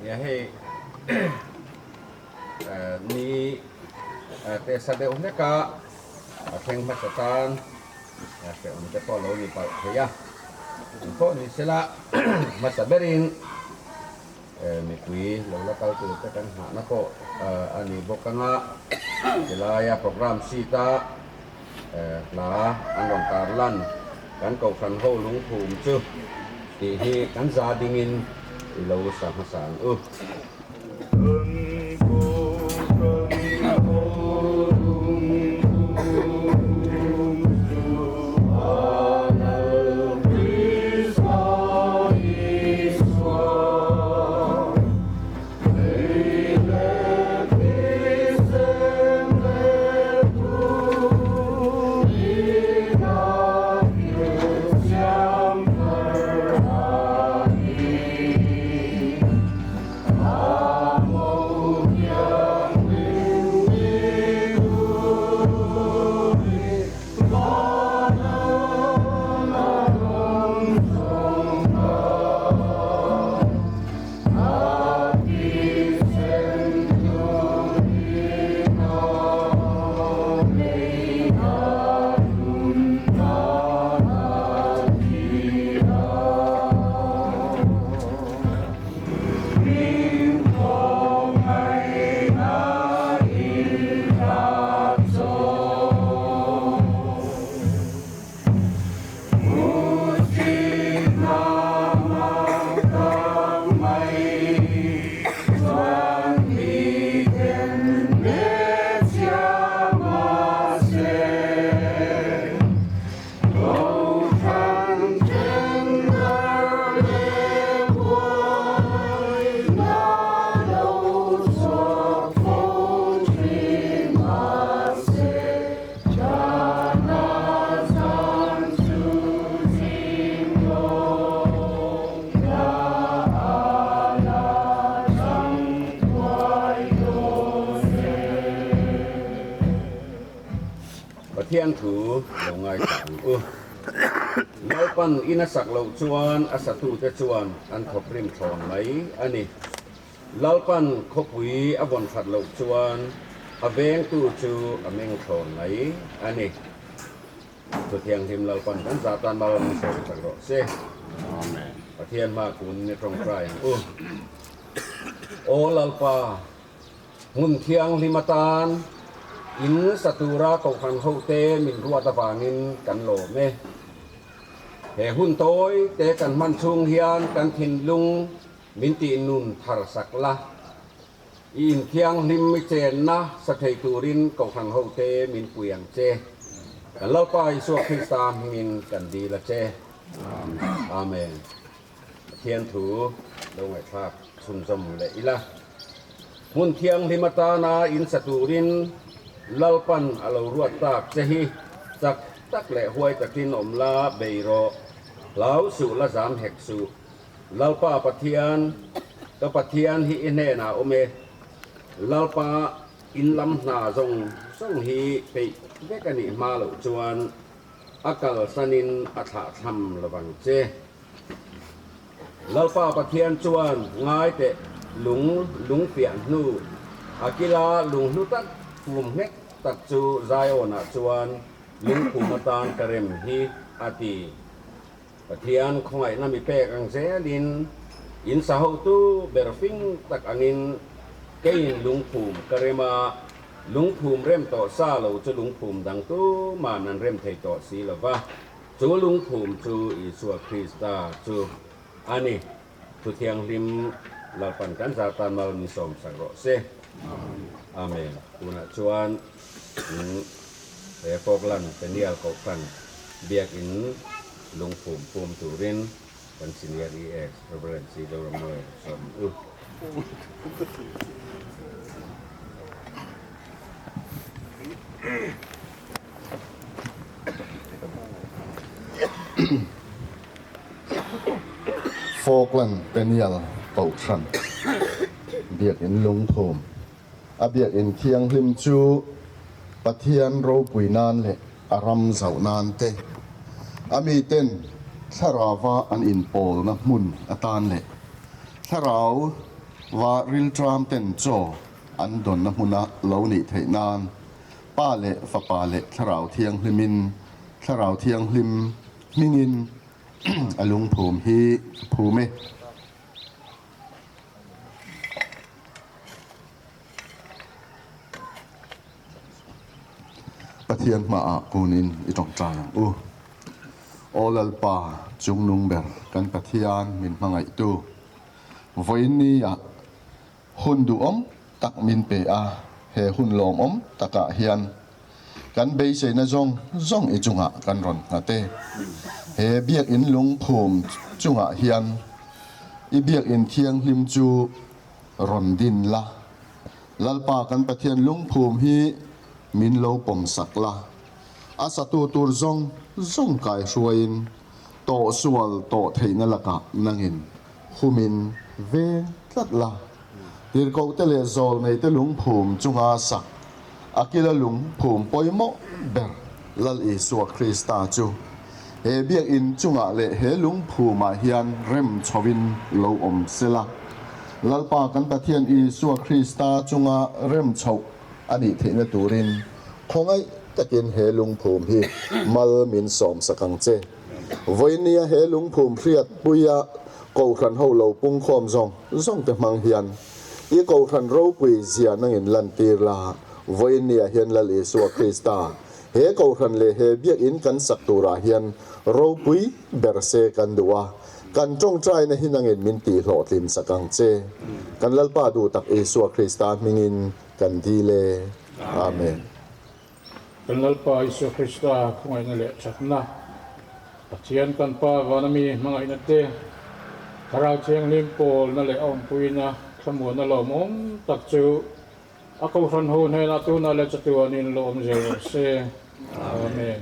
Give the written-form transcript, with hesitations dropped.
Nia hei ni te sa deuh hlek a, a thleng hmasa tan hrehawm te pawh a lo ni palh thei a, engpawh ni sela hmasa berin mipui lo la kal tur te kan nghahna pawh a ni bawk anga tilaia programme sheet a hla an rawn tar lan kan kohhran ho lungphum chu tih hi kan za dingin i lo sa hmasa ang u. Pathian thu lo ngaithla ang u. Lalpan in a sak loh chuan a satute chuan an thawk rim thlawn mai a ni. Lalpan khawpui a vawn that loh chuan a vengtu chu a meng thlawn mai a ni. Thu thianghlim Lalpan kan zah tan mal min sawi tak rawh se. Amen. Pathian hma kun ni tawngtai ang u. Aw Lalpa, hmun thianghlim atan in sa tura kohhran hote min ruat avangin kan lawm e. He hun tawi te kan hman chhung hian kan thinlung min tih nun thar sak la. I inthianghlim i chenna sa thei turin Kohhran hote min pui ang che. Kan Lalpa Isua Krista hmingin kan dil a che. Amen. Pathian thu lo ngaihthlak chhunzawm leh ila. Hmun thianghlim atana in sa turin. Lalpan a lo ruat tak che hi chak tak leh huai takin awm la bei rawh. Hlau suh la zam hek suh. Lalpa Pathian, ka Pathian hi i hnenah awm e. Lalpa in lam hna zawng zawng hi peih vek a nih hma loh chuan a kalsanin a thlahthlam lovang che. Lalpa Pathian chuan ngai teh lung lung piah hnu a kila lung hlu tak fum nghet tak chu Zion-ah chuan lungphum atan ka rem hi a ti. Pathian khawngaihna mi pek ang zelin in sa hotu ber fing tak angin keiin lungphum ka rem a, lungphum rem tawh sa lo chu lungphum dang tuman an rem thei tawh si lo va. Chu lungphum chu Isua Krista chu a ni. Thu Thianghlim Lalpan kan zar tan mal min sawmsak rawh se. Amen. Tunah chuan he Falkland Peniel Kohhran Biakin lungphum phum turin kan Senior ES Reverend C. Zoramawia sawm u. Falkland Peniel Kohhran Biakinn lungphum a biakinn thianghlim chu Pathian ropui nan leh a ram zauh nan te, a miten thlarauva an inpawlna hmun atan leh thlarauva rilṭam ten chaw an dawnna hmuna lo nih theih nan Pa leh Fapa leh Thlarau Thianghlimin Thlarau Thianghlim hmingin a lungphum hi ka phum e. Pathian hmaah kunin i tawngtai ang u. Aw Lalpa, Chungnung ber kan Pathian min hmangaihtu, vawiinniah Hun duhawm tak min pe a, he hun lawmawm takah hian kan beiseina zawng zawng i chungah kan rawn nghat e. He biakinn lungphum chungah hian i biakinn thianghlim chu rawn din la, Lalpa kan Pathian lungphum hi min lo pawmsak la, a satu tur zawng zawng kaihruaiin tawhsual tawh theihna lakah nangin humin veng tlat la. Tirhkohte leh zawlneite lungphum chunga sak a kila lungphum pawimawh ber Lal Isua Krista chu he biakinn chungah leh he lungphumah hian rem chhovin lo awm sela. Lalpa kan Pathian Isua Krista chunga rem chhoh a nih theihna turin khawngaih takin he lungphum hi mal min sawmsak ang che. Vawinia he lungphum hriatpuia Kohhran ho lo pungkhawm zawng zawng te hmang hian i Kohhran ropui zia nangin lantir la, vawinia hian Lal Isua Krista he Kohhran leh he Biakinn kan sak turah hian ropui ber se kan duh a, kan tawngtaina hi nangin min tihhlawhtlin sak ang che. Kan Lalpa duh tak Isua Krista hmingin kan dil e. Amen. Kan Lalpa Isua Krista khawngaihna leh thatna, Pathian kan Pa vana mi hmangaihna te, Thlarau Thianghlim pawlna leh a awmpuina thlamuanna lawmawm tak chu a Kohhran ho hnenah tunah leh chatuanin lo awm zel rawh se. Amen.